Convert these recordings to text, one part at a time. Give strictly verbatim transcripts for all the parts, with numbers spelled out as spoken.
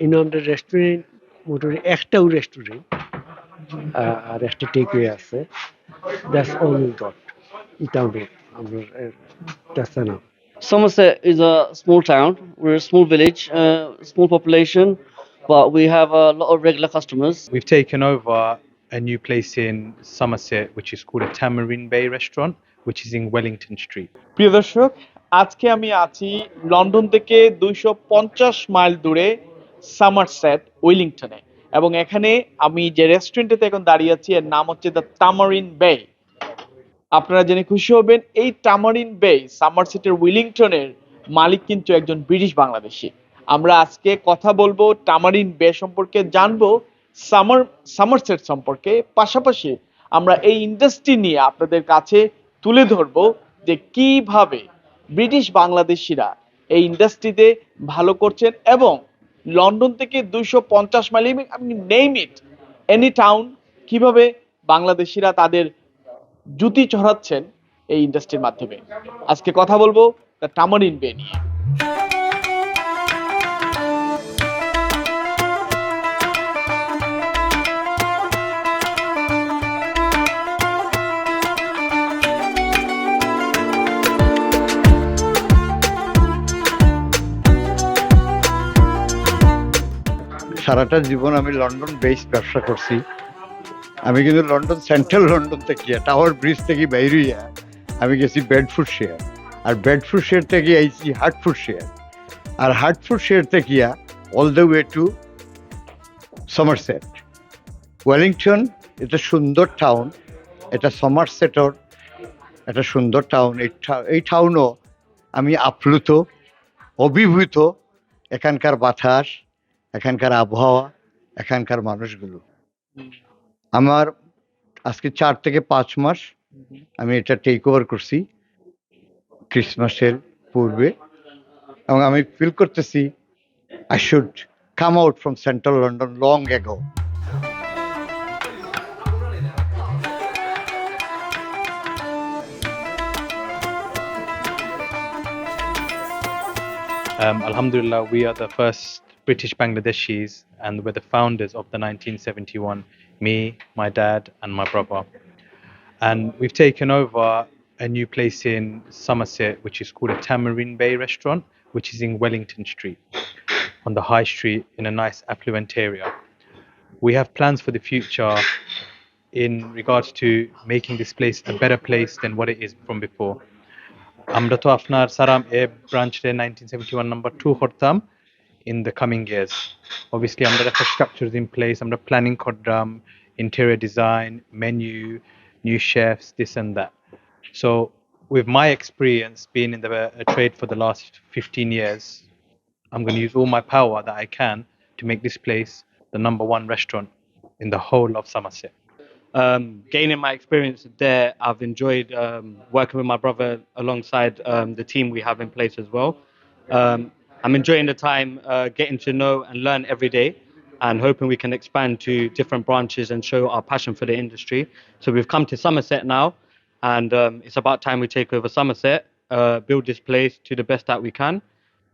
কিন্তু আমাদের রেস্টুরেন্ট মোটামুটি একটাও রেস্টুরেন্ট আর একটা টেকওয়ে আছে। That's all we got. এটা আমরা আমরা That's enough. Somerset is a small town. We're a small village, uh, small population, but we have a lot of regular customers. We've taken over a new place in Somerset, which is called a Tamarind Bay restaurant, which is in Wellington Street. প্রিয় দর্শক, আজকে আমি আছি লন্ডন থেকে দুইশো পঞ্চাশ মাইল দূরে সামারসেট উইলিংটনে, এবং এখানে আমি যে রেস্টুরেন্টটাতে এখন দাঁড়িয়ে আছি, এর নাম হচ্ছে দ্য তামারিন বে। আপনারা জেনে খুশি হবেন, এই তামারিন বে সামারসেটের উইলিংটনের মালিক কিন্তু একজন ব্রিটিশ বাংলাদেশি। আমরা আজকে কথা বলবো তামারিন বে সম্পর্কে, জানবো সামার সামারসেট সম্পর্কে, পাশাপাশি আমরা এই ইন্ডাস্ট্রি নিয়ে আপনাদের কাছে তুলে ধরবো যে কিভাবে ব্রিটিশ বাংলাদেশিরা এই ইন্ডাস্ট্রিতে ভালো করছেন এবং লন্ডন থেকে দুইশো পঞ্চাশ মাইল, আপনি নেম ইট, এনি টাউন, কিভাবে বাংলাদেশিরা তাদের জুতি ছড়াচ্ছেন এই ইন্ডাস্ট্রির মাধ্যমে। আজকে কথা বলবো দ্য তামারিন বে নিয়ে। সারাটা জীবন আমি লন্ডন বেসড ব্যবসা করছি। আমি কিন্তু লন্ডন, সেন্ট্রাল লন্ডন থেকে, টাওয়ার ব্রিজ থেকে বাইরে হইয়া আমি গেছি বেডফোর্ডশিয়ার, আর বেডফোর্ডশিয়ার থেকে আইছি হার্টফোর্ডশিয়ার, আর হার্টফোর্ডশিয়ার থেকে all the way to Somerset. Wellington, এটা সুন্দর টাউন, এটা সমারসেটর একটা সুন্দর টাউন। এই টা- এই টাউনও আমি আপ্লুত, অভিভূত। এখানকার বাতাস, এখানকার আবহাওয়া, এখানকার মানুষগুলো। আমার আজকে চার থেকে পাঁচ মাস আমি এটা টেক ওভার করছি ক্রিসমাসের পূর্বে, এবং আমি ফিল করতেছি I should come out from central London long ago. Um, Alhamdulillah, we are the first British Bangladeshis, and we're the founders of the nineteen seventy-one, me, my dad, and my brother. And we've taken over a new place in Somerset, which is called a Tamarind Bay restaurant, which is in Wellington Street, on the high street, in a nice affluent area. We have plans for the future in regards to making this place a better place than what it is from before. আমরা তো আপনার সারাম এ ব্রাঞ্চে nineteen seventy one number two করতাম in the coming years. Obviously, আমরা infrastructure is in place, আমরা প্ল্যানিং করতাম, interior design, menu, new chefs, this and that. So, with my experience being in the uh, trade for the last fifteen years, I'm going to use all my power that I can to make this place the number one restaurant in the whole of Somerset. Um, gaining my experience there, I've enjoyed um, working with my brother alongside um, the team we have in place as well. Um, I'm enjoying the time, uh, getting to know and learn every day, and hoping we can expand to different branches and show our passion for the industry. So we've come to Somerset now, and um, it's about time we take over Somerset, uh, build this place to the best that we can,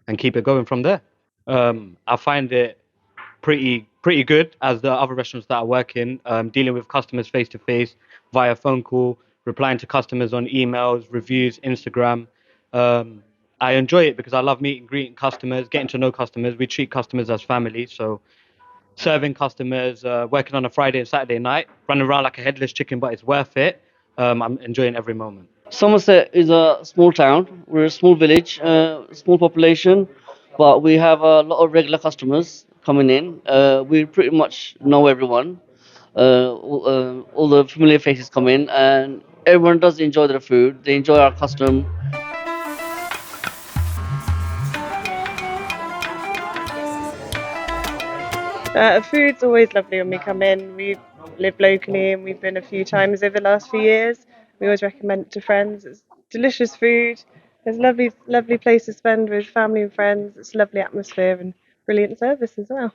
and keep it going from there. Um, I find it pretty pretty good as the other restaurants that I work in, um, dealing with customers face to face via phone call, replying to customers on emails, reviews, Instagram. Um, I enjoy it because I love meeting, greeting customers, getting to know customers. We treat customers as family, so serving customers, uh, working on a Friday and Saturday night, running around like a headless chicken, but it's worth it. Um, I'm enjoying every moment. Somerset is a small town. We're a small village, uh, small population, but we have a lot of regular customers coming in. Uh, we pretty much know everyone. Uh, all, uh, all the familiar faces come in, and everyone does enjoy the food. They enjoy our custom. Uh, food's always lovely when we come in. We live locally and we've been a few times over the last few years. We always recommend it to friends. It's delicious food. There's a lovely, lovely place to spend with family and friends. It's a lovely atmosphere and brilliant service as well.